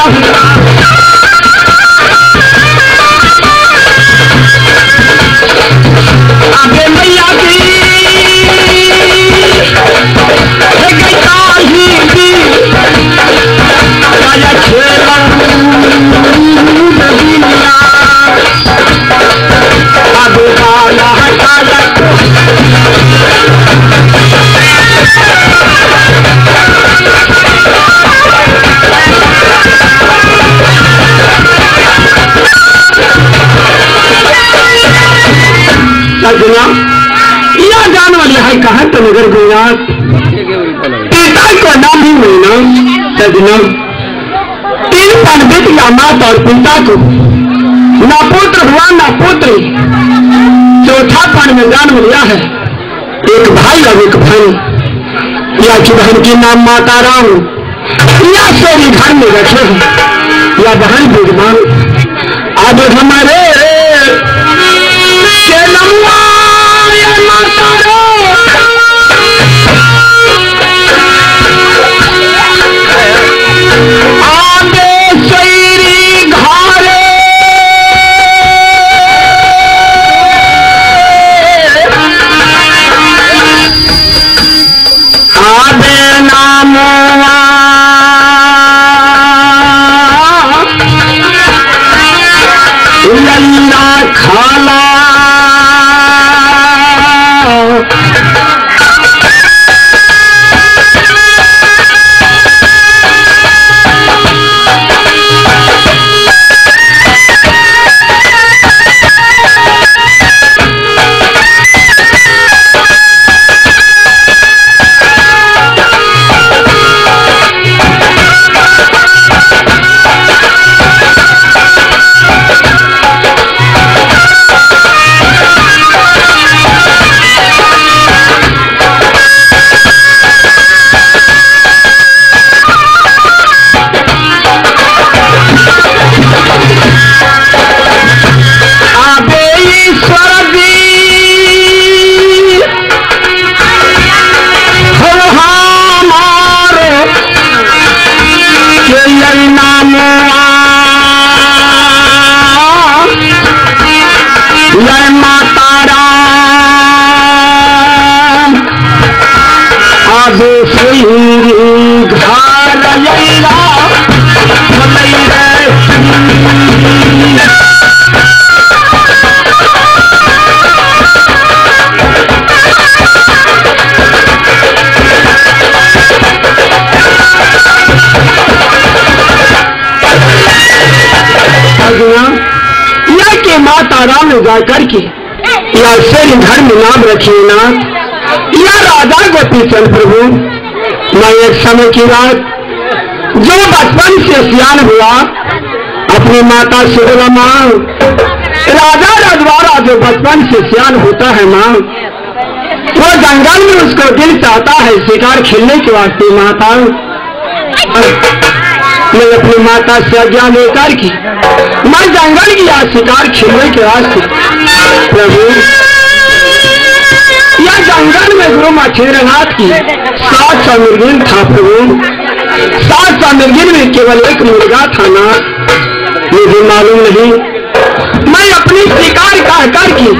आगे मैया की सजना या जान वाली है कहा तो नगर गुजरात पिता को नाम ही मिलना। सजना 3 साल बीत गया माता और पिता को, ना पुत्र हुआ ना पुत्री। चौथा पन में जन्म लिया है एक भाई और एक बहन। या की बहन की नाम माता राम या सोरी घर में रखे हैं या बहन विद्वान। अब हमारे के नमुआ या माता राम आबे सैरी घरे आबे नामुआ लल्ला खाला या के माता राम जाकर के या शेर घर में नाम रखिए ना या राधा गोपी चंद प्रभु। मैं एक समय की बात जो बचपन से सियान हुआ अपनी माता से बोला माँ, राजा रजवाड़ा जो बचपन से सियान होता है माँ, वो जंगल में उसको दिल चाहता है शिकार खेलने के वास्ते। माता मैं अपनी माता से आज्ञा लेकर के मैं जंगल गया शिकार खेलने के वास्ते। प्रभु यह जंगल में गुरु मच्छिंद्रनाथ की 700 मुर्गिन था। प्रभु 700 मुर्गिन में केवल एक मुर्गा था ना, मुझे मालूम नहीं। मैं अपनी शिकार कह करके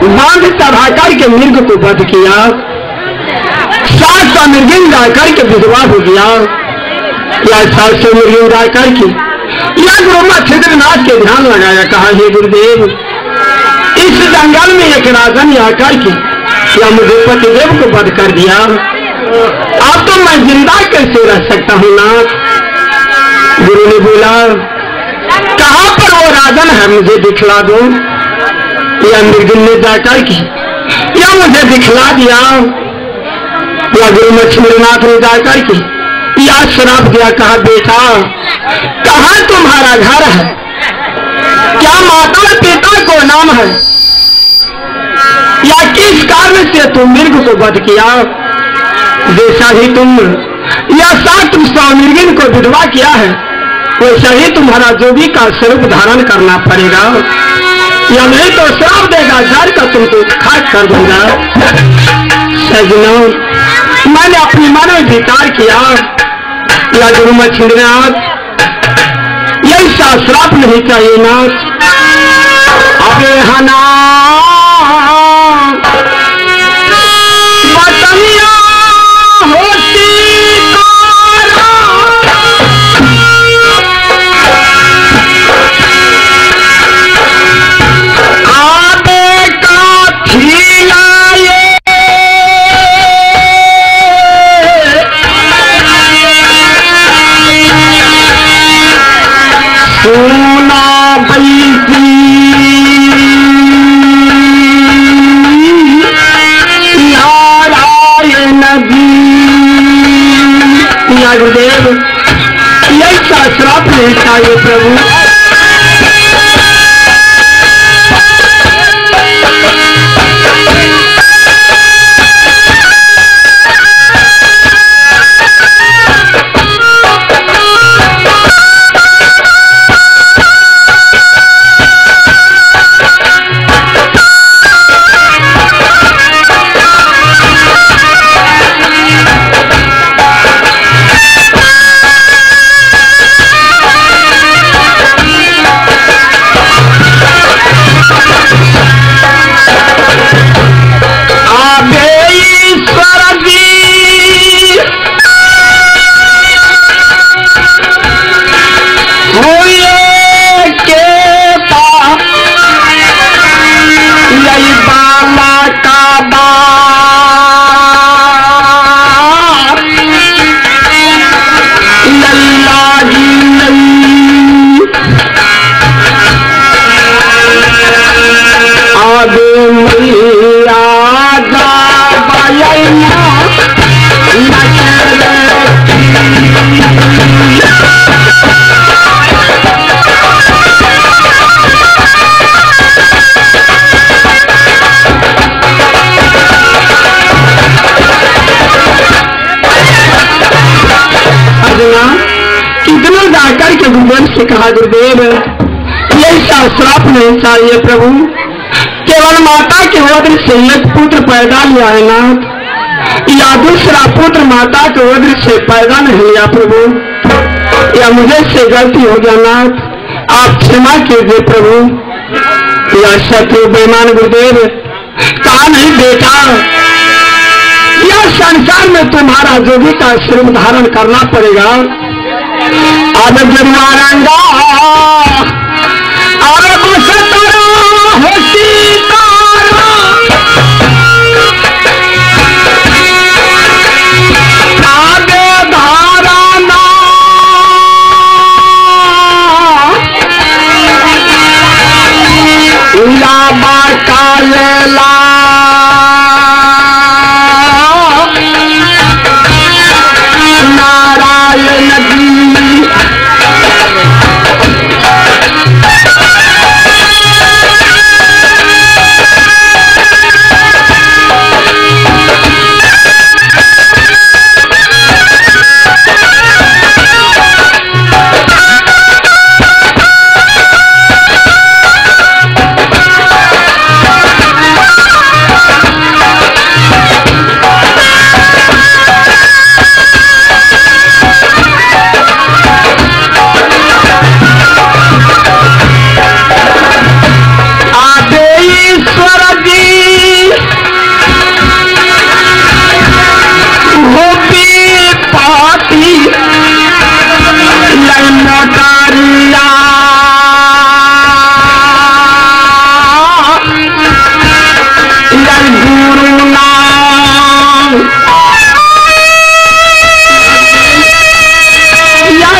बांध चढ़ा करके मृग को वध किया। 700 मुर्गिन जा करके विधवा हो गया। या 700 मुर्गिन जा करके या गुरु मच्छिंद्रनाथ के ध्यान लगाया। कहा हे गुरुदेव, इस जंगल में एक राजन आकर के या मुझे पतिदेव को वध कर दिया, अब तो मैं जिंदा कैसे रह सकता हूं नाथ। गुरु ने बोला कहां पर वो राजन है, मुझे दिखला दो। या मृगिन ने जाकर के या मुझे दिखला दिया। या गुरु मच्छिंद्रनाथ ने जाकर के या श्राप दिया। कहा बेटा कहाँ तुम्हारा घर है, क्या माता पिता को नाम है, या किस कारण से तुम मृग को वध किया। जैसा ही तुम या 700 मृगिन को विधवा किया है, वैसा ही तुम्हारा जोगी का स्वरूप धारण करना पड़ेगा, या नहीं तो श्राप देगा जड़ का तुमको खाक कर दूंगा। सजनों मैंने अपनी मन में विचार किया। या गुरु मच्छिंद्रनाथ ऐसा श्राप नहीं चाहिए नाथ। अबे हना बतनिया होती आबे का थीलाए सोना बैसी नारायण जी। या गुरुदेव ऐसा श्राप नहीं चाहिए प्रभु। कितना जाकर के गुरुदेव से कहा, गुरुदेव ऐसा श्राप नहीं चाहिए प्रभु, केवल माता के उदर से एक पुत्र पैदा लिया है नाथ, या दूसरा पुत्र माता के उदर से पैदा नहीं लिया प्रभु, या मुझे से गलती हो गया नाथ, आप क्षमा कीजिए प्रभु। या शत्रु बेईमान गुरुदेव कहा, नहीं बेटा, यह संसार में तुम्हारा जोगी का स्वरूप धारण करना पड़ेगा। अब गिरवारंगा अरब सतरा होती तारा आगे धारा ना लाबा कालेला नारायण जी।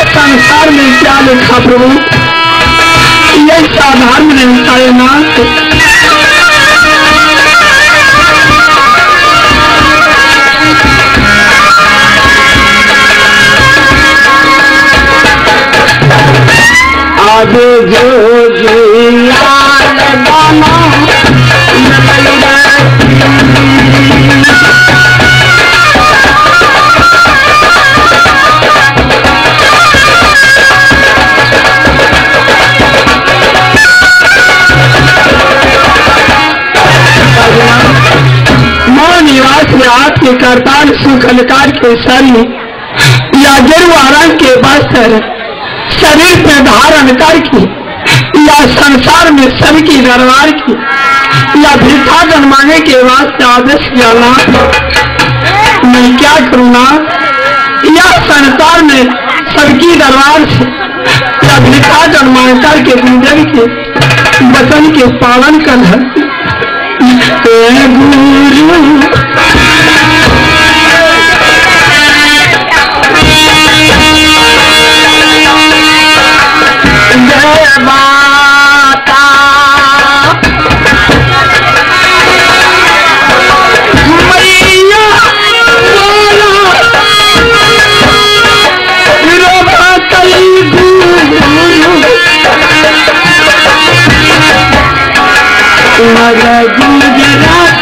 संसार में क्या लिखा प्रभु, यह साधारण रहता है नाथ। आज जोगी लाल बना निवास में आपके करताल सुखलकार के सर या गेरुआ रंग के वस्त्र शरीर पे धारण करके या संसार में सबकी दरबार की या भिक्षाटन मांगे के वास्ते आदेश किया ना, मैं क्या करूँगा? या संसार में सबकी दरबार से या भिक्षाटन मांग करके गुरुदेव के वचन के पालन कर गुरु माता मैया मगर गुजरात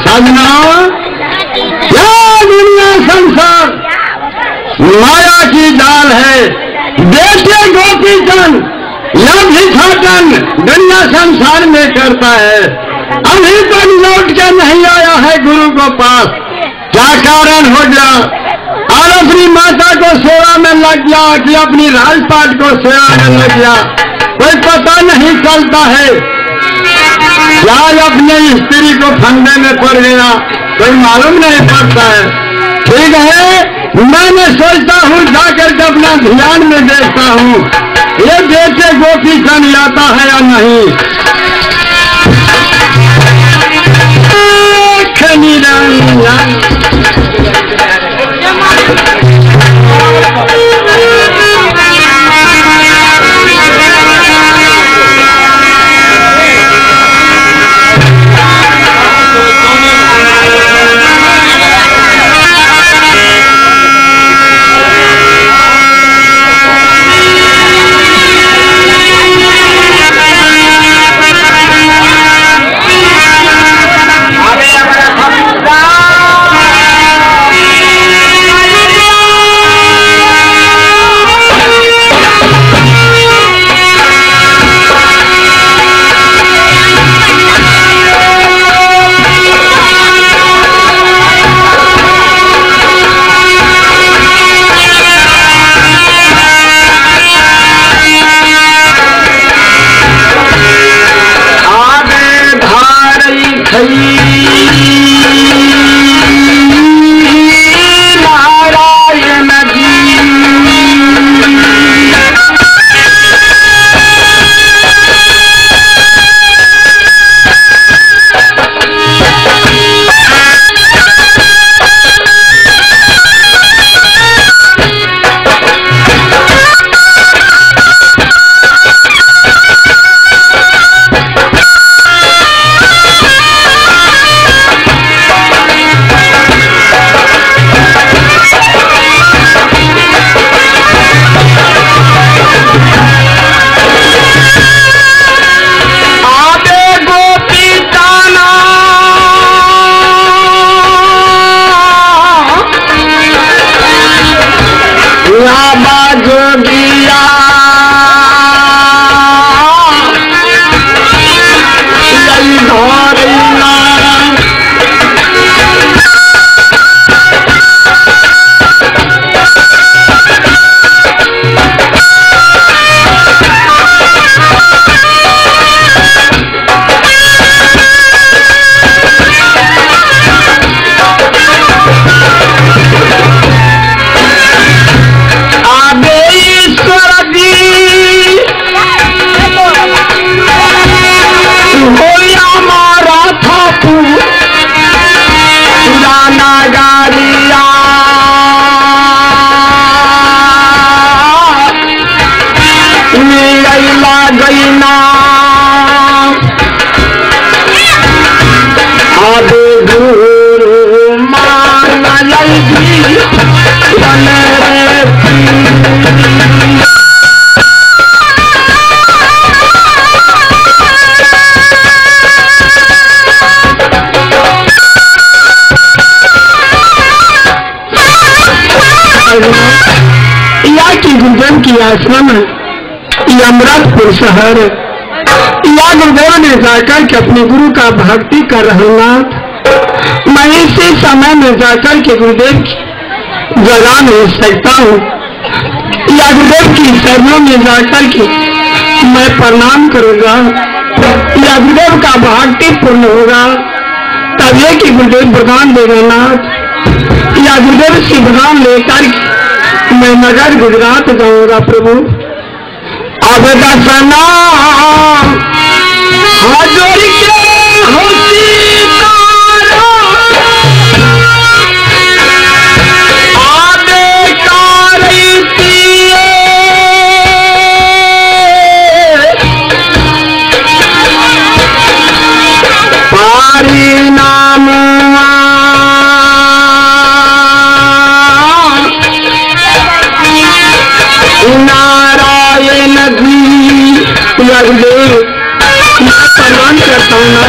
साधना क्या दुनिया संसार माया की जाल है। बेटे गोपी चंद या भिक्षाटन दुनिया संसार में करता है, अभी तक लौट के नहीं आया है गुरु को पास। क्या कारण हो गया? और अपनी माता को सेवा में लग गया कि अपनी राजपाट को सेवा में लग गया, कोई पता नहीं चलता है। क्या अपने स्त्री को फंदे में पड़ गया, कोई मालूम नहीं पड़ता है। ठीक है, मैंने सोचता हूँ जाकर के अपना ध्यान में देखता हूँ ये बेटे गोपी चंद आता है या नहीं। अरे गुरुदेव की आश्रम है अमृतपुर शहर। या गुरुदेव ने जाकर के अपने गुरु का भक्ति कर रहा नाथ, मैं इसी समय में जाकर के गुरुदेव की जगा नहीं सकता हूँ। या गुरुदेव की शरणों में जाकर के मैं प्रणाम करूंगा, या गुरुदेव का भक्ति पूर्ण होगा, तब ये कि गुरुदेव वरदान देगा नाथ। या गुरुदेव से वरदान लेकर मैं नगर गुजरात जाऊंगा प्रभु। अब दसना हाजोर के हो सीतारा, आबे कारतिए, पारी नाम नारायण जी। गुरुदेव मैं प्रणाम करता हूँ ना।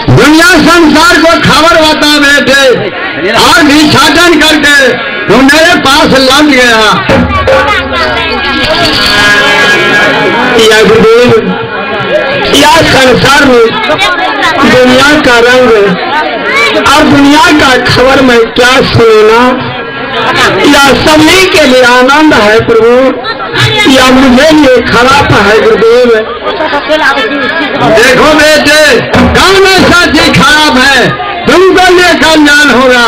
दुनिया संसार को खबर बता बैठे और भिक्षाटन करके वो मेरे पास लौट गया। या गुरुदेव, या संसार में दुनिया का रंग और दुनिया का खबर में क्या सुनना, या सभी के लिए आनंद है प्रभु, या मुझे लिए खराब है गुरुदेव। देखो बेटे, कौन ऐसा चीज खराब है, तुमको लिए कल्याण होगा,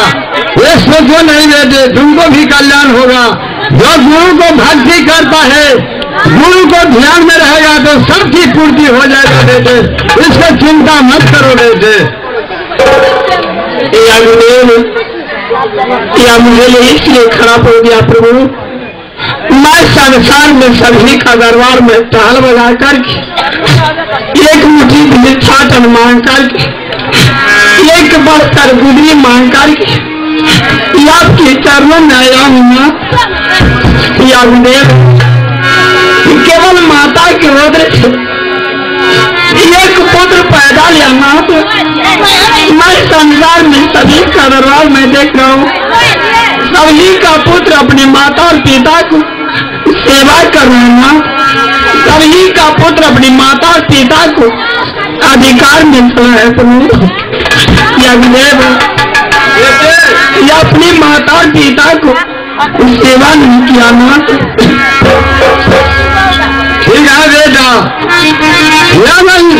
ये सोचो नहीं बेटे, तुमको भी कल्याण होगा। जो गुरु को भक्ति करता है, गुरु को ध्यान में रहेगा तो सबकी पूर्ति हो जाएगा बेटे, इसको चिंता मत करो बेटे। या गुरुदेव, या मुझे लिए इसलिए खराब हो गया प्रभु, मैं संसार में सभी का दरबार में टहल बजा करके एक मुट्ठी भिक्षाटन मांग करके, एक बस्तर गुदरी मांग करके आपके चरणों में आया हूं। या गुरुदेव, केवल माता के उदर से एक पुत्र पैदा लिया नाथ, मैं संसार में सभी का दरबार में देख रहा हूँ, सभी का पुत्र अपने माता और पिता को सेवा कर रहे हैं, सभी का पुत्र अपनी माता और पिता को अधिकार मिलता है प्रभु। या गुरुदेव, या अपनी माता और पिता को सेवा नहीं किया ना। ठीक है बेटा, या नहीं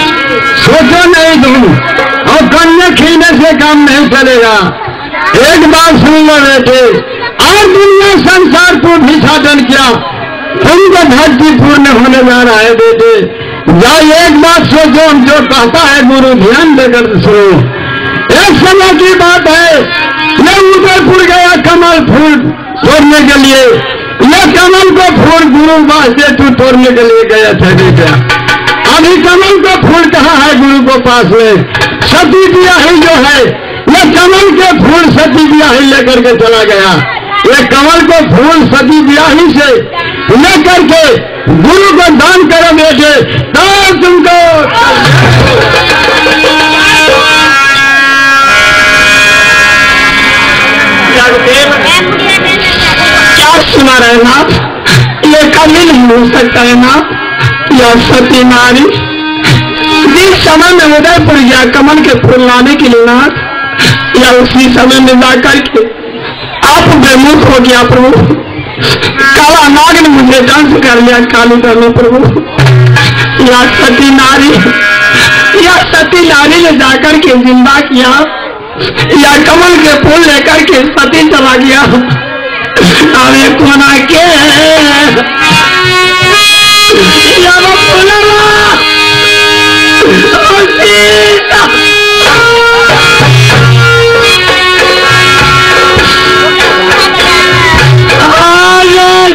सोचो नहीं तुम, और कन्या खींचने से काम नहीं चलेगा। एक बात सुन लो बेटे, और दुनिया संसार को भिक्षाटन किया, तुमको भक्ति पूर्ण होने जा रहा है बेटे। जाओ एक बात सोचो, जो कहता है गुरु ध्यान देकर सुनो। एक समय की बात है, ये उदयपुर गया कमल फूल तोड़ने के लिए, ये कमल को फूल गुरु वास्ते तू तोड़ने के लिए गया था बेटा। अभी कमल को फूल कहा है गुरु को पास में, सती दिया ही जो है ये कमल के फूल सती ब्याही लेकर के चला गया। ये कमल को फूल सती ब्याही से लेकर के गुरु को दान करो बेटे, तब तुमको क्या सुना रहे नाथ, ये कभी नहीं हो सकता है नाथ। यह सती नारी जिस समय में उदयपुर गया कमल के फूल लाने के लिए नाथ, या उसी समय में जाकर के आप बेमुख हो गया प्रभु। काला नाग ने मुझे दंश कर लिया काली दल प्रभु। या सती नारी, या सती नारी ने जाकर के जिंदा किया, या कमल के फूल लेकर के सती चला गया। अरे कोना के या वो फूलवा सीता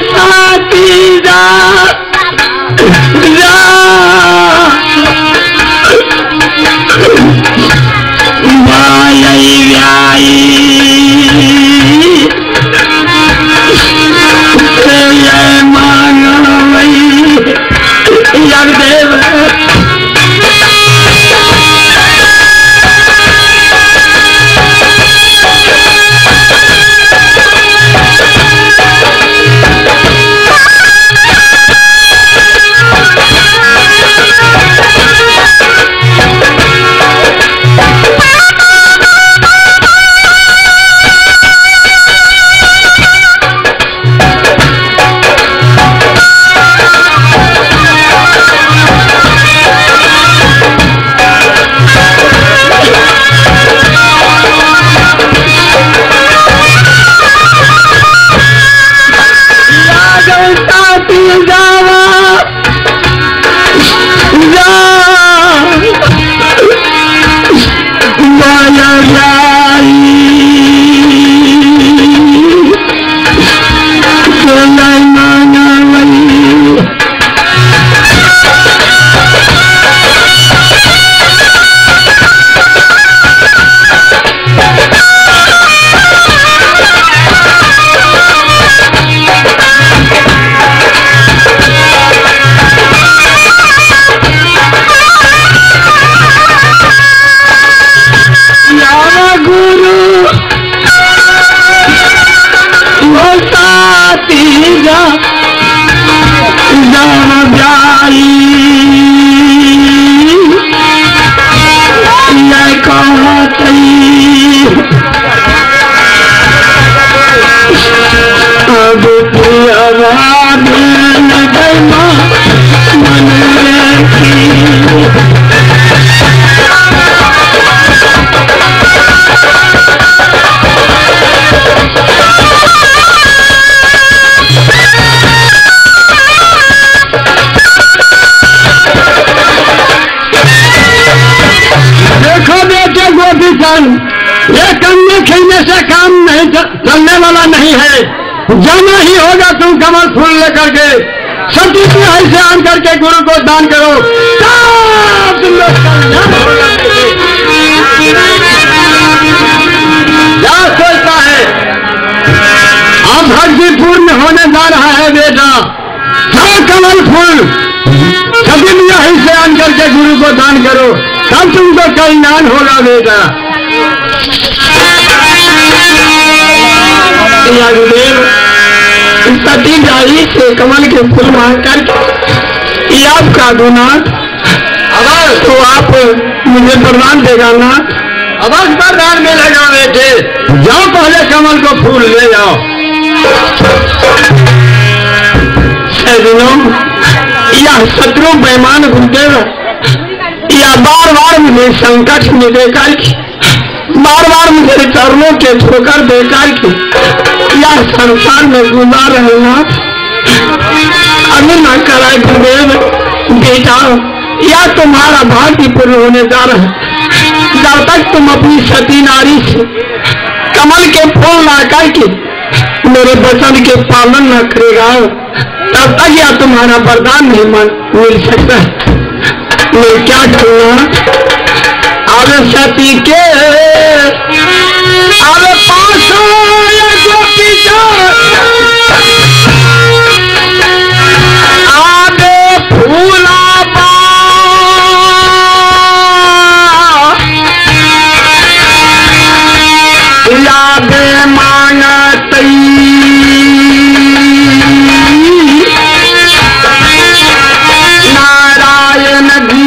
साथी जा जा माई व्याई देव। ये कन्या खेलने से काम नहीं चलने वाला नहीं है, जाना ही होगा। तुम कमल फूल लेकर के सती तिहाई से आन करके गुरु को दान करो, तुम लोग क्या सोचता है। अब भक्ति पूर्ण होने जा रहा है बेटा। सब कमल फूल सती तिहाई से आन करके गुरु को दान करो, तब तुमको कल्याण होगा बेटा। गुरुदेव सती जाई से कमल के फूल मांग करके ये आपका दूनाथ, अगर तो आप मुझे वरदान देगा नाथ। अवश्य वरदान मिलेगा बेटे, जाओ पहले कमल को फूल ले जाओ। सजनों, यह शत्रु बेईमान गुरुदेव या बार बार मुझे संकट में देकर के, बार बार मुझे चरणों के ठोकर देकर के यह संसार में गुजार रहे नाथ। अभी न कराए गुरुदेव बेटा, यह तुम्हारा भाग्य पूर्ण होने जा रहा है। जब तक तुम अपनी सती नारी से कमल के फूल ला करके मेरे वचन के पालन न करेगा, तब तक यह तुम्हारा वरदान नहीं मिल सकता है। मैं क्या करूँगा, अब सती के अब पास गोपी आबे फूला यादे मांगतई नारायण जी।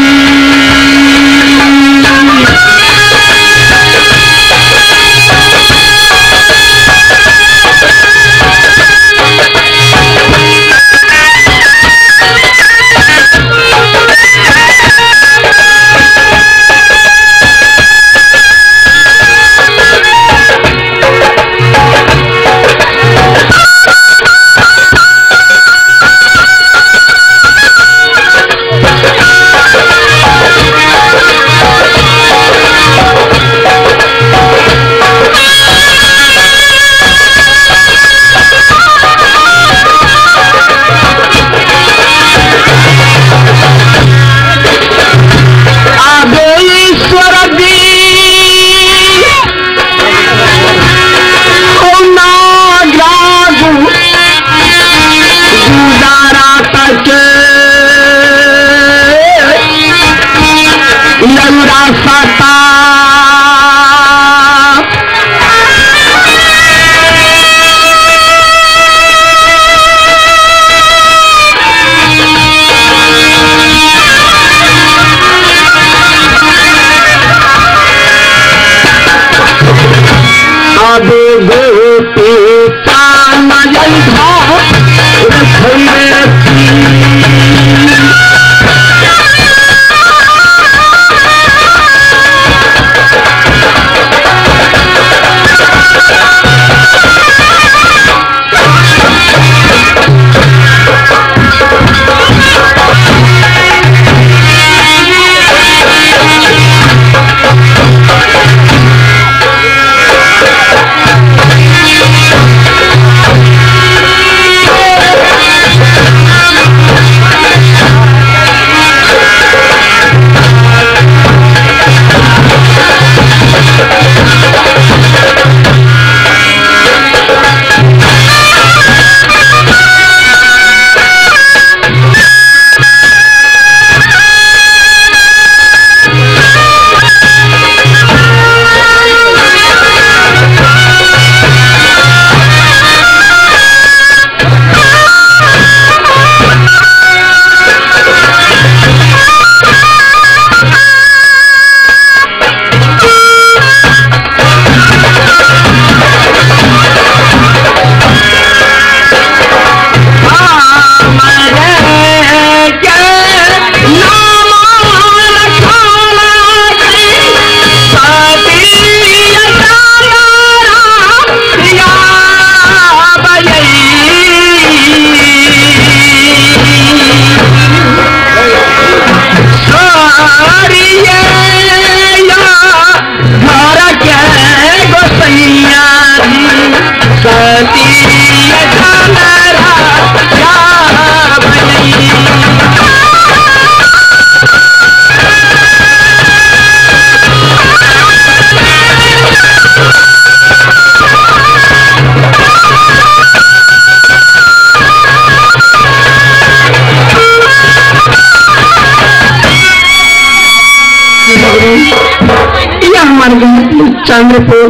चंद्रपुर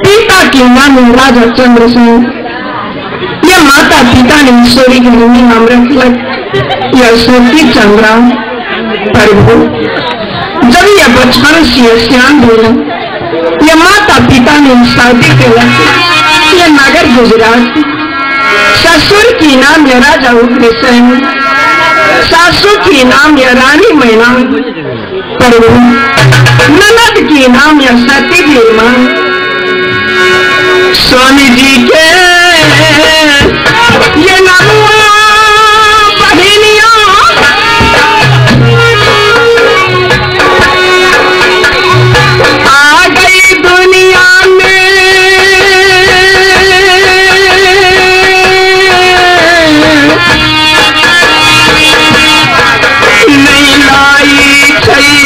पिता के नाम राजा चंद्र सिंह। यह माता पिता ने ईश्वरी के नाम रख यह सोती चंद्रा। प्रभु जब यह बचपन से श्याम बोला यह माता पिता ने शादी किया यह नगर गुजरात। ससुर की नाम यह राजा उग्रसेन, सासू की नाम यह रानी मैना। प्रभु ननद की नाम यह सती भीमा। स्वामी जी के ये नाम बहिनिया आ गई दुनिया में। नहीं लाई छई।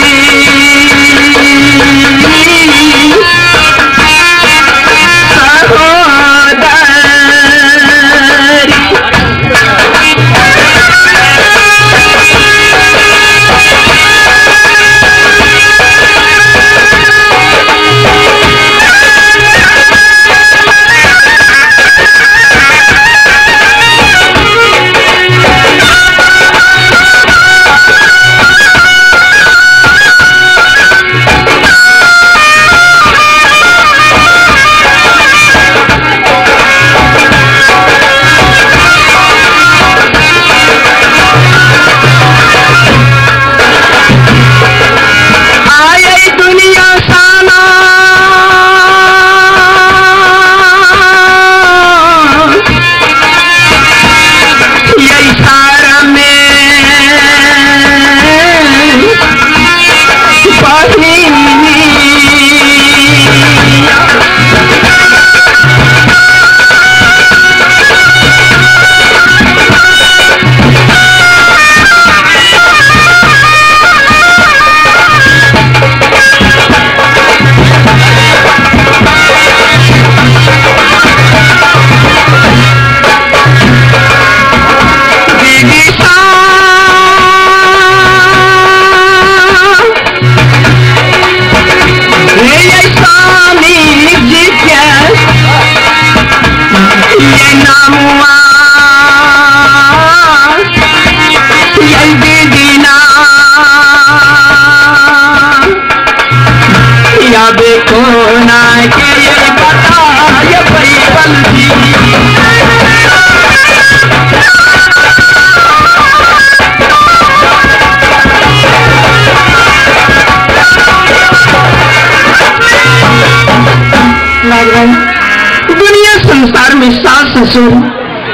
में सास ससुर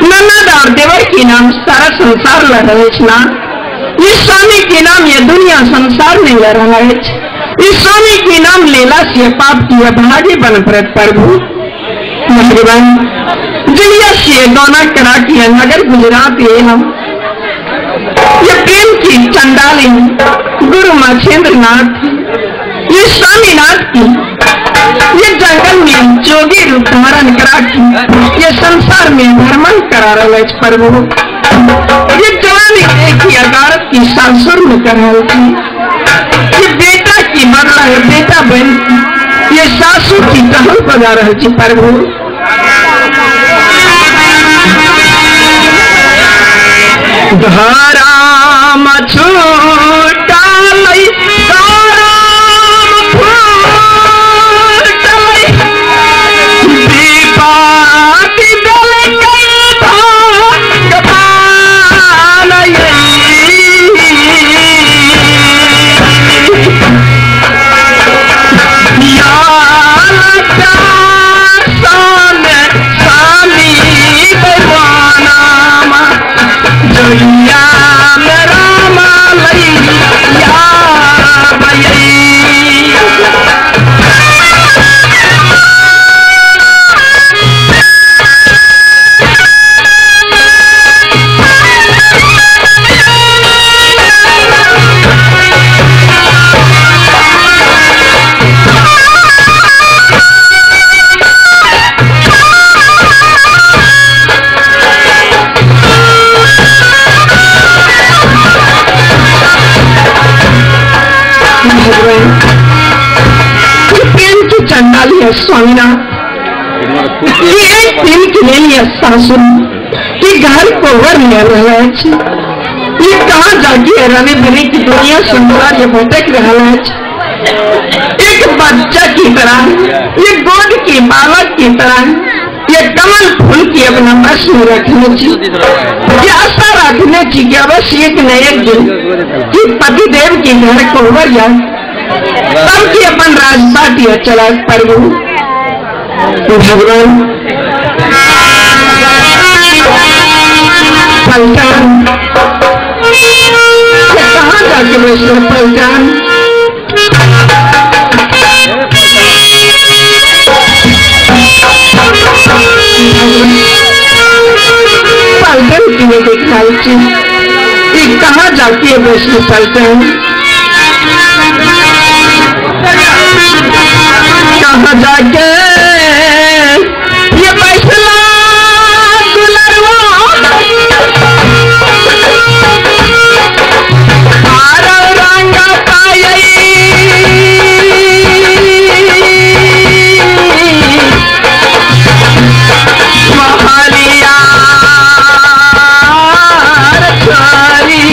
ननद और देवर के नाम सारा संसार लड़ रहे ना। इस स्वामी के नाम ये दुनिया संसार नहीं लड़ रहा है। इस स्वामी के नाम लेला से पाप की भागे बन परत प्रभु मेहरबान जिया से गौना करा के नगर गुजरात ये हम ये प्रेम की चंडाली गुरु मछेंद्र नाथ ये स्वामीनाथ की ये जंगल में जोगी रूप धारण करा की ये संसार में भ्रमण करा रहा है प्रभु। ये जवानी देखी अदालत की सासुर में कर रही थी। ये बेटा की बदला है बेटा बन ये सासू की टहल बजा रहे थी प्रभु। धाराम छूटलै ताराम फूटलै विपाति देलकै भगवान प्रेम की चंडाली है स्वामीनाथ एक दिन के लिए सासुर कि घर को वर ले रहा है। ये कहाँ जाके रहने भरे की दुनिया संसार ये भटक रहा है। एक बच्चा की तरह ये गोद की बालक की तरह ये कमल फूल की अपना बस में रखने की ये आशा रखने की कि अवश्य एक न एक दिन कि पतिदेव के घर को वर जाए तब की अपन राजपाट यह चला प्रभु भगवान। पलटन कहाँ जाके बैठे पलटन पलटन की नहीं दिखाई थी ये कहाँ जाके बैठे पलटन कहाँ जाके ये फैसला दुलरवा रंग पाई महलिया छोरी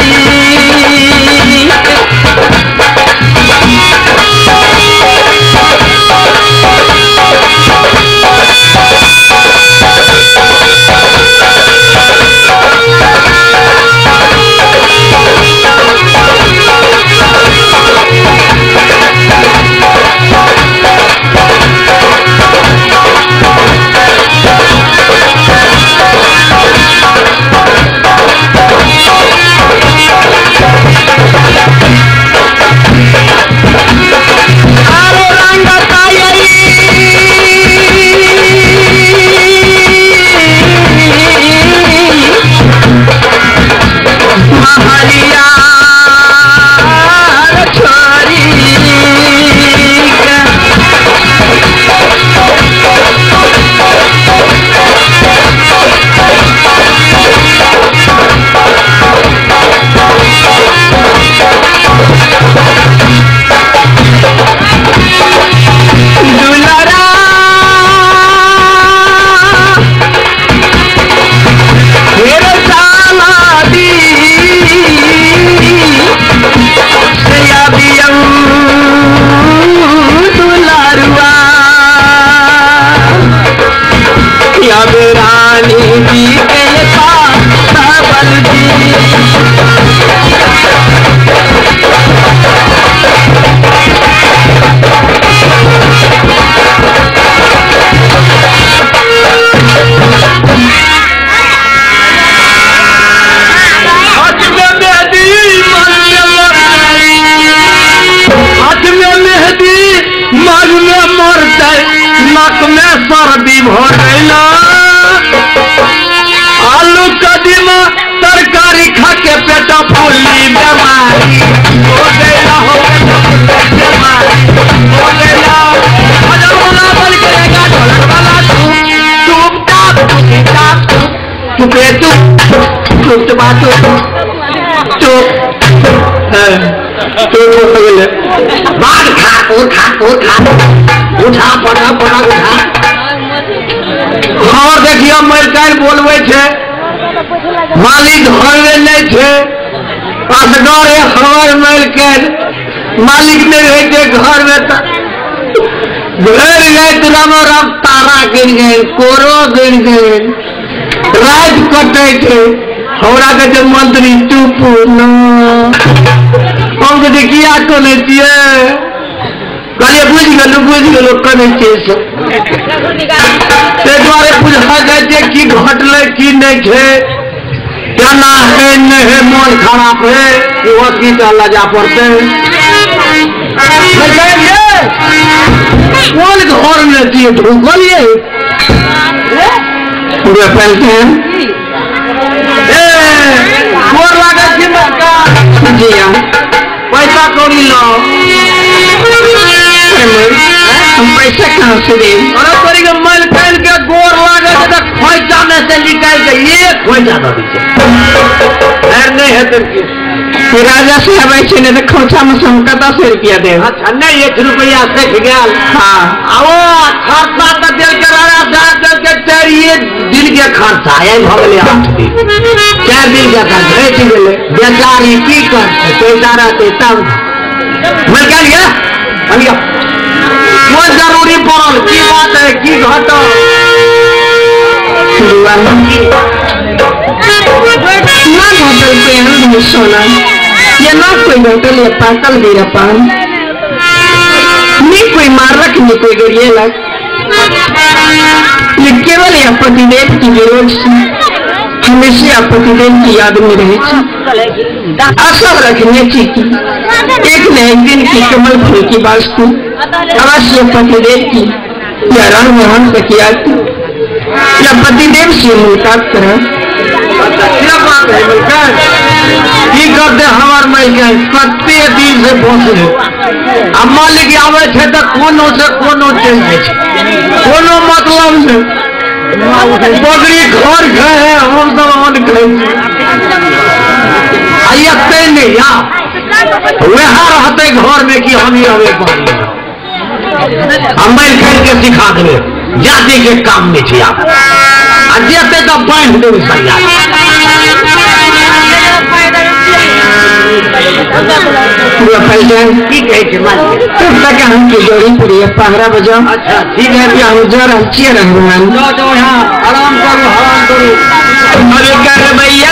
भऽ गेला आलू कदीमा तरकारी खा के पेट फूली बेमारी हो गया हो बेमारी हो गया। भजन वाला बन के ढोलक वाला चुप चुप टाप चुप चुप चुप चुप चुप चुप चुप हो गेलै। बाघ खा उठा उठा उठा पड़ा पड़ा उठा। और देखियो मरकान बोलबै छै मालिक घरमे नहि छै असगरे हमर मलकान मालिक नहि रहै छै घरमे तऽ भरि राति राम राम तारा गिन गेल कोरो गिन गेल राति कटै छै। हमरा कहै छै मंत्री चुप न। हम कहै छियै किया कनै छियै? कहलियै बुझि गेलहुँ कनै छियै से ताहि दुआरे बुझा जाइ छै की घटलै की नहि छै केना है नहीं है मन खराब है कि हॉस्पिटल लजा पड़ते। कोन घर में छियै ढुकलियै पूरा फैलते हैं गोर लागै छी जी हाँ पैसा कौड़ी लो। हम पैसा कहाँ से देब? अरे तोरी के मल फैल के गोर लागे छै तऽ खोइचा में से निकाल के एक खोइचा दऽ दै छै। नहीं हेतै की राजा साहब छै ने तऽ खोइचा में से हम कतऽ से रुपया देब? अच्छा नहीं एक रुपया सठि गेल। हाँ आ ओ खर्चा तऽ देलकै राजा साहब देलकै 4 दिन के खर्चा आइ भऽ गेलै 8 दिन 4 दिन के खर्चा बचि गेलै। बेचारी की करतै पैसा रहतै तब मलकान ये भैया कोन जरूरी पड़ल की बात है की घटल? ना घटल पेहन सोना या ना कोई घटल या पाकल बीरा पान नहीं कोई मारलक नहीं कोई गरिएलक ये केवल या पतिदेव की विरोध से हमेशा पतिदेव की याद में रहे। आशा रखने की एक न एक दिन की कमल फूल की वास्तु अवश्य पतिदेव की या रण मोहन तक याद या पतिदेव से मुलाकात करा। क्या बात है मलकान की करते हमार मलकान कते दिन से बसले आ मालिक आबै छै तऽ कोनो से कोनो चलि जाइ छै कोनो मतलब नहि। बकरी घर खाय है हम सब अन्न खाइ छी आ एते नहि या वएह रहतै घर में कि हम ही रहबै पानी आ मारि खाइ के सिखा देबै जाति के काम नहि छै आब आ जेतै तऽ बान्हि देबै सरिया। पूरा फैल जाए की कहै छै मालिक? तब तक हम की जोड़ी पूरी पहरा बजाओ। अच्छा ठीक है हम जा रहल छियै रघुमान। जाओ जाओ यहाँ आराम करू आराम करू। अरे करबैया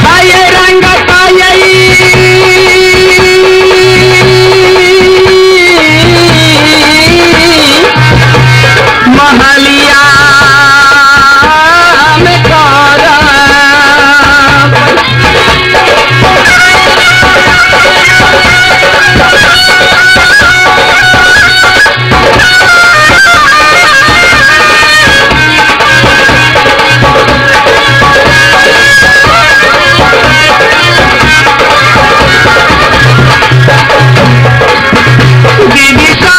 आय रंगा पाई मोहालिया मैं करब। दीदी सा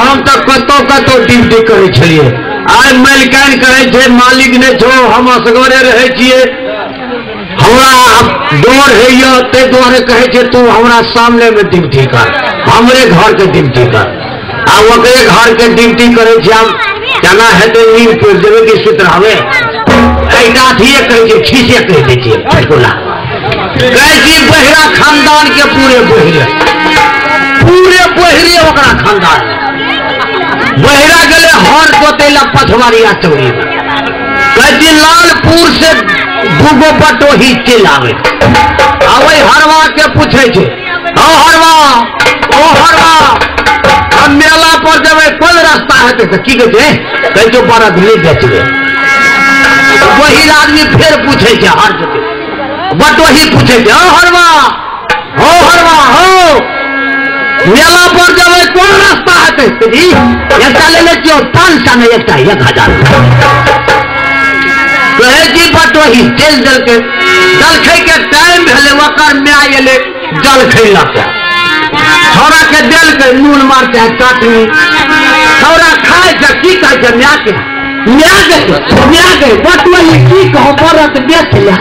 हम तऽ कतौ कतौ ड्यूटी करै छलियै, आइ मालिकाइन कहै छै मालिक नहि छौ, हम असगरे रहै छियै, हमरा डर होइए, ताहि दुआरे कहै छै तू हमरा सामनेमे ड्यूटी कर, हमरे घरके ड्यूटी कर। आ ओकरे घरके ड्यूटी करै छियै, हम केना हेतै नींद पड़ि जेबै कि सुति रहबै? एहिटा अथिए कहै छियै, खीसे कहि दै छियै चुटकुला कहै छी। बहिरा खानदान के पूरे बहिरे, पूरे बहिरे ओकरा खानदान बहिरा गेलै हर जोतै लए पछवारिया चौरी में। कहै छी लालपुर से दूगो बटोही चलि आबै, आ ओहि हरवा के पूछै छै, ओ हरवा, ओ हरवा, हम मेला पर जेबै कोन रास्ता हेतै? तऽ की कहै छै? कहै छै बरद नहि बेचबै। वही आदमी फेर पूछै छै, हर जोतै बटोही पूछै छै, ओ हरवा, ओ हरवा, हो मेला पर जेबै कोन रास्ता हेतै? जी एकटा लेने छियौ 500 मे, एकटा 1000। कहै छी बटोही चलि देलकै। जलखै के टाइम भेलै, ओकर माय एलै जलखै लऽ के, छौड़ा के देलकै नून मारचाइ चटनी। छौड़ा खाइ छै, की कहै छै माय के? माय गे, माय गे, बटोही की कहौ बरत बेच ले।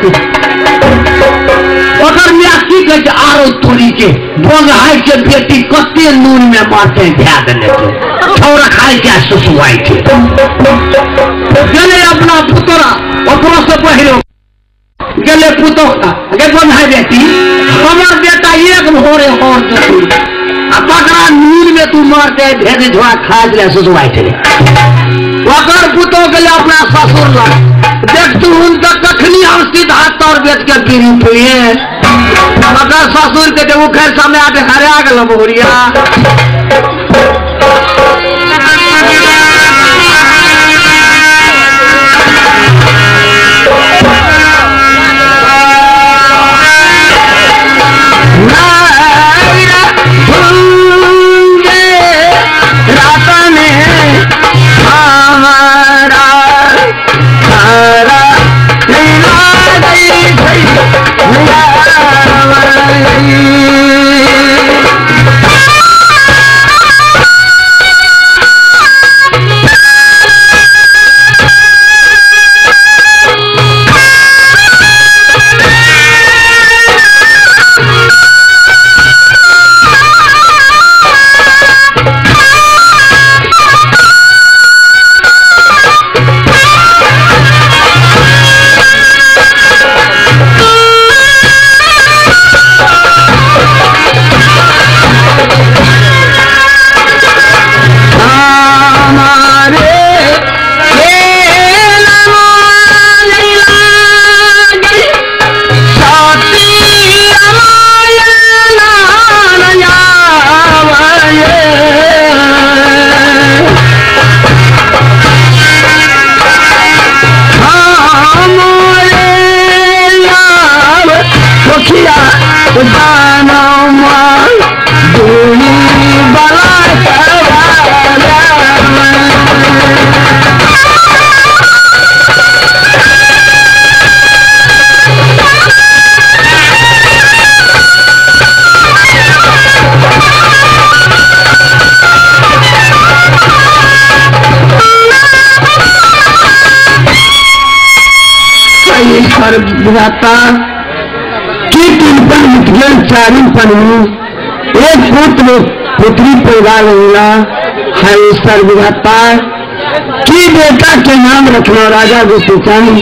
ओकर माय की कहै छै? आरो तोरी के बंगहाइ के बेटी कते नून में मारचाइ धए देने छै, छौड़ा खाइ छै सुसुआइ छै। गेलै अपना पुतरा ओकरो से पहिले गेलै पुतोह गे बंगहाइ बेटी, हमर बेटा एक भोरे हर जोती आ तकरा नून में तू मारचाइ धए झोड़ा खाइ छलै सुसुआइ छलै। ओकर पुतोह गेलै अपना ससुर लग, देखतुहुन तऽ कखनी हम सीधा तर बेच के बीड़ी पिए। ओकर ससुर के जे उखड़ि समय आके हरा गेल बहुरिया। विधाता की तीन पन मिट चारिम पन एक पुत्र पुत्री पैदा मिला है ईश्वर विधाता की बेटा के नाम रखना राजा गोपीचंद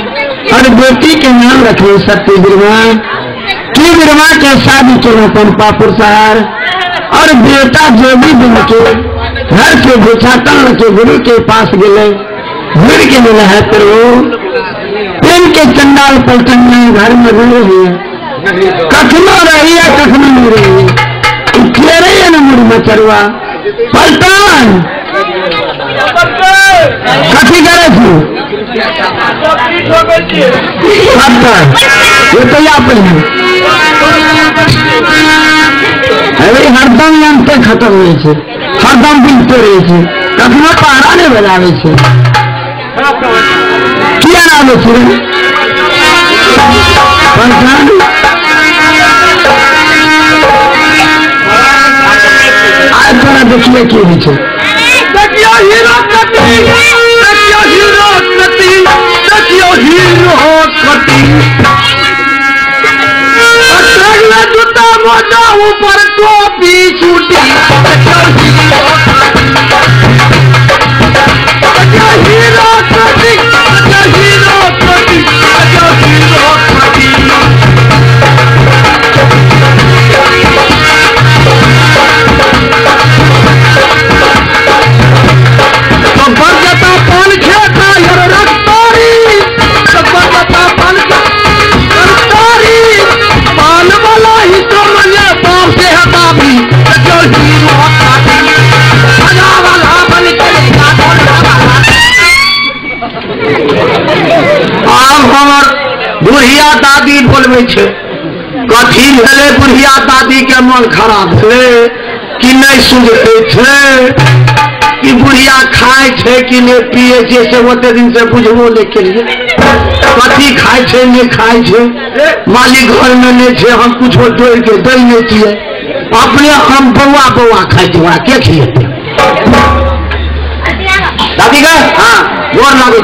और बेटी के नाम रखना सत्य बिरमा की बिरमा के शादी के पंपापुर शहर और बेटा जो भी दिन के घर के भिक्षाटन के गुरु के पास गए गुरु के मिला है प्रभु प्रेम के चंडाल पलटन में घर में रही है कखनो रही है कखनो नहीं रही है है ना मुड़ी मचरुआ पलटन कथी करे छी ये तो या पहिने अरे हरदम अंत खत्म होइ छै हरदम बीतते रहै छै कखनो पहरा नहि बजाबै छै किया आबै छै रे पलटन आइ तोरा देखिए की होइ छै। हीरो कटी, देखियो हीरो कटी, देखियो हीरो कटी। अटकले जूता मोजा ऊपर टोपी छूटी, देखियो हीरो कटी, देखियो हीरो कटी, देखियो हीरो कटी, देखियो हीरो कटी। तो बरजता पान खेता यार रखतारी, तो बरजता पान रखतारी, पान वाला ही तो मने बाप से है बाबी, देखियो हीरो कटी, सजा वाला बन चलेगा ढोला वाला। आब हमर बुढ़िया दादी बोलबै छै, कथी भेलै बुढ़िया दादी के मन खराब भेलै कि नहि सुझै छै, कि बुढ़िया खाइ छै कि नहि पियै छै, से ओते दिन से बुझबो नहि केलियै। कथी खाइ छै नहि खाइ छै, मालिक घरमे नहि छै, हम कुछो तोड़ि के दै नहि छियै, अपने हम बौआ बौआ खाइ छै, ओकरा के खियेतै? दादी गे, हाँ गोर लागै।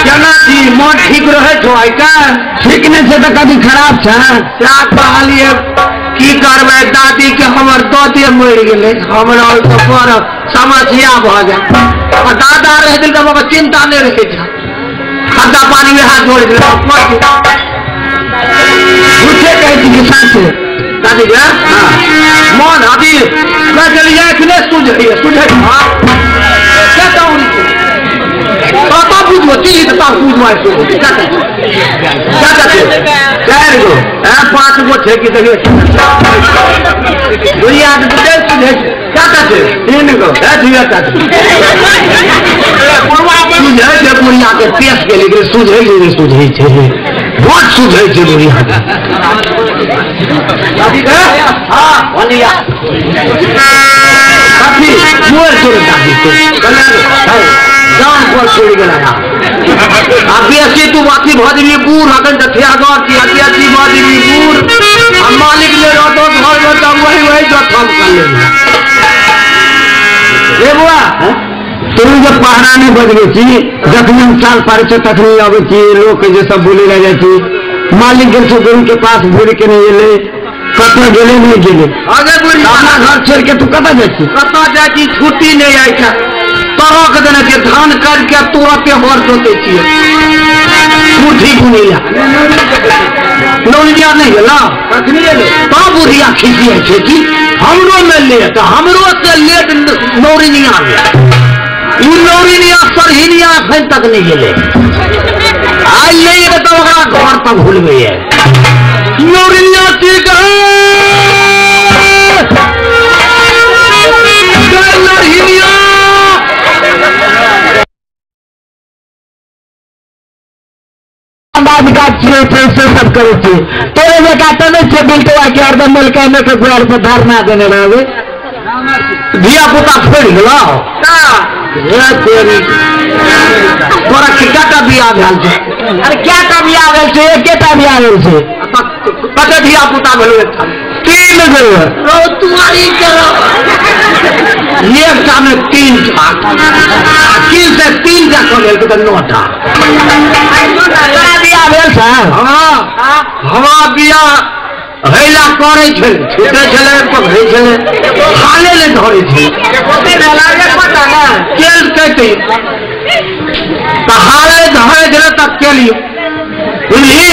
केना छी, मन ठीक रहै छौ आइ काल्हि? ठीक नहि छै तऽ कभी खराब छै। सएह कहलियै, की करबै, दादी के हमर दादे मरि गेलै, हमरा ओहिसँ बड़ समस्या भऽ गेल। आ दादा रहै तऽ बाबा चिन्ता नहि रहै छै, खर्चा पानी वएह जोड़ि देलक। झूठे कहै छी कि सच? दादी गे, हाँ मन अभी कहि देलियै एखने सुझैए, सुझै हाँ क्या कहूँ तब बुझबो चीज, तब बुझबै। क्या कहै 4 गो 5 गो छै कि देखियौ बुढ़िया के सुझै छै। क्या कहै 3 गो सुझै छै बुढ़िया के, पेश के लेकिन सुझै नहि सुझै छै, बहुत सुझै छै बुढ़िया के। हाँ कथी मोर तोड़ दादी के जान पर छोड़ि गेला। आ बेसी तू अथी भऽ जेबही बूढ़, अखन तऽ ठेहगर छी, अथी भऽ जेबही बूढ़, आ मालिक नहि रहतौ घरमे तऽ वही वही जोखम कर लेबही। रे बौआ, तू जे पहरा नहि बजबै छी, जखनी हम साल पारै छै तखनी अबै छी, लोक जे सब बोलै लए जाइ छी, मालिक गेल छौ गुरु के पास, घुरि के नहि एलै, कतऽ गेलै नहि गेलै। अगे बुढ़िया, अपना घर छोड़ि के तू कतऽ जाइ छी? कतऽ जाइ छी, छुट्टी नहि जाइ छै, तरक देने छियै, धान काटि के तुरते हर जोतै छियै, मुट्ठी बुनै लए। नौनिया नहि गेल कखनी एलै? तब बुढ़िया खिसियाइ छै कि हमरो मे लेट, हमरो से लेट नौरिनिया गेल, ई नौरिनिया सरहिनिया एखन तक नहि गेलै, आइ नहि एलै तऽ ओकरा घर तक भूलबै। नौरिनिया ठीक है, नौरिनिया से सब करै छी, तोरे बेटा तऽ नहि छै बिलटुआ के हरदम मलकाने के द्वार पर धरना देने रहबै। धिया पुता फोड़ि गेलौ तोरा कएटा बियाह भेल छै? अरे क्या टा बियाह भेल छै, एकेटा बियाह भेल छै। कते धिया पुता भेलौ? 3 गो। तुम्हारी करो एकटा में 3 टा, 3 से 3 टा कऽ लेलकै तऽ 9 टा। तोरा बियाह भेल छै? हाँ हमरा बियाह हैला करै छलै, छूटै छलै, पकड़ै छलै, हाले नहि धरै छलै, केल कहतै तऽ हाले धरै छलै तऽ केलियै, बुझली?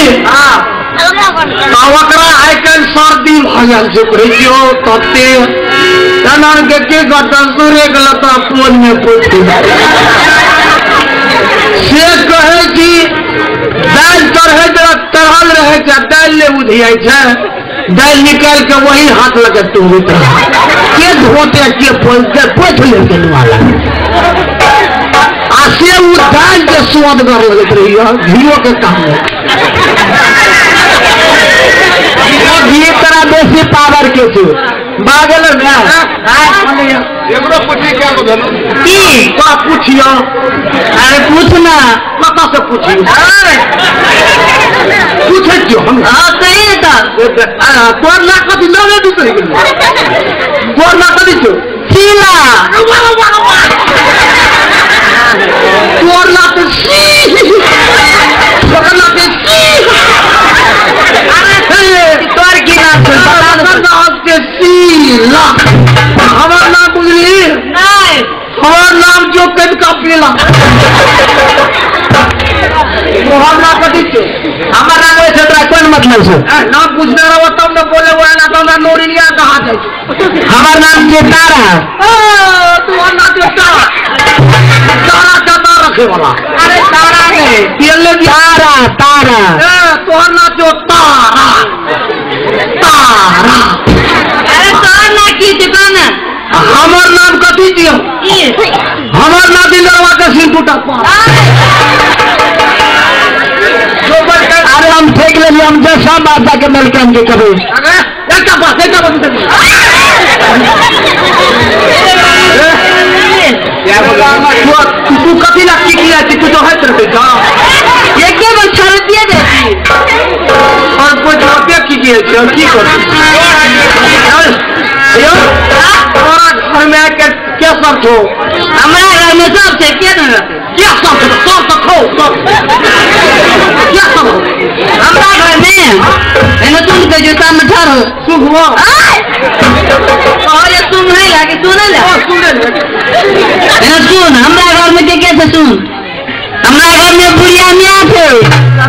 तऽ ओकरा आइ काल्हि सर्दी भऽ गेल छै, कहै छियौ तते एना के की करतै, सूर्य के लता पोनमे पोति से कहै छी दालि चढ़ै चढ़ल रहै छै, दालि नहि उधियाइ छै, दालि निकालि के वही हाथ लगे टूबैत रहै, के धोते के पोछते, पोछि लेलकै नुआ लग, आ से ओ दालि के स्वादगर लगैत रहैए, घिओ के काम नहि। घी तोरा बेसी पावर के छौ, बागल ने? एकरो पूछी क्या को भेलो? की तोरा पूछियो? अरे पूछ ना। कतऽ से पूछियो? पूछै छियौ हम। हाँ सही तऽ। तोर ना कथी नामे बिसरि गेलियै, तोर ना कथी छौ? शीला। गेला तोहर नाम कथी छौ? हमर नाम छै तोरा कोन मतलब छौ? नाम पूछने रहबो तब ने बोले वो ना तो हमरा नूरिनिया कहा जाइ छौ। हमर नाम छै तारा। ओ तोहर नाम छै तारा। तारा चंदा रखे वाला। अरे तारा नहीं, तारा तारा। ए तोहर नाम छौ तारा तारा। अरे तोहर नाम की छै कह ना? हमर नाम कथी छियौ? हमर नाम दिलवा के सिर टूटा पा। अरे हम फेंक लेलिए, हम जैसा बात जाके मिलके हमके कभी। अरे एक बात एक बात तू कथी ला की किया छी? तू तो होइत रहै का एके गो 6 रुपया दे छी और कोई रुपया की किया छी और की कर यो तोरा घर में के क्या सब छौ? हमरा घर में सब छै, के न रहतै? क्या सब छौ? सब तऽ खौ सब क्या सब हो? हमरा घर में एने सुन के जूता में ठाढ़ हो सुखबो अरे सुन नहीं लागे सुने ला सुने ले एने सुन। हमरा घर में के के छै सुन? हमरा घर में बुढ़िया मियां छै।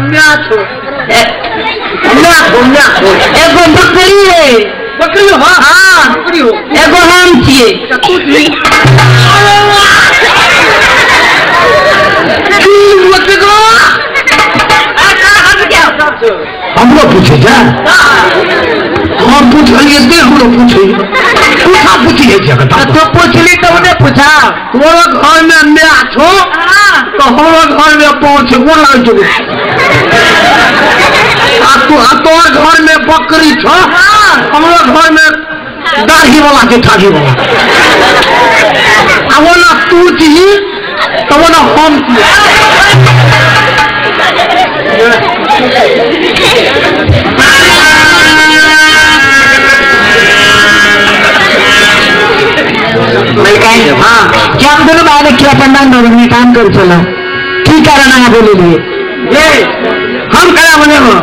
मियां छौ? मियां छौ मियां छौ। एगो बकरी है। बकरी हो? हाँ बकरी हो। एगो हम छियै। तू छी? हमरो पूछे जा, हम पूछलिए ते हमरो पूछे पूछा पूछी है जगत। तो पूछली तो उन्हें पूछा तोरा घर में म्या छो तो हमरो घर में पहुंच गोर लाग छो। आ तू तोर घर में बकरी छो, हमरो घर में दाढ़ी वाला के ठाढ़ी वाला। आ वो ना तू छी तो वो ना हम छी। हाँ क्या हम दोनों भाई ने क्या पंडाल में काम कर चला की कारण है बोले लिए ये हम करा बने हो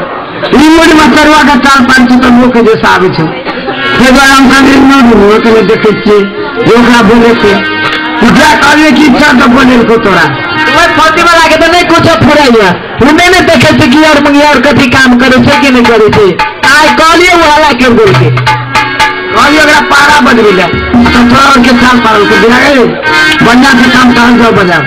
रिमोट में तरुआ का चाल पाँच तो मुँह के जैसा आवे छो हम खाली देखे छियै ओकरा बोले के जा कहलिए कि इच्छा तो बोले को तोरा फौजी वाला के तो नहीं कुछ फुराइया उन्हें नहीं देखे छे कि और मंगिया और कथी काम करे छे कि नहीं करे छे। आइ कहलिए वो हला के बोल के कहलिए ओकरा पारा बदली ले तो थोड़ा और के चाल पारल के बिना गए बढ़िया से काम कर जाओ बजाओ।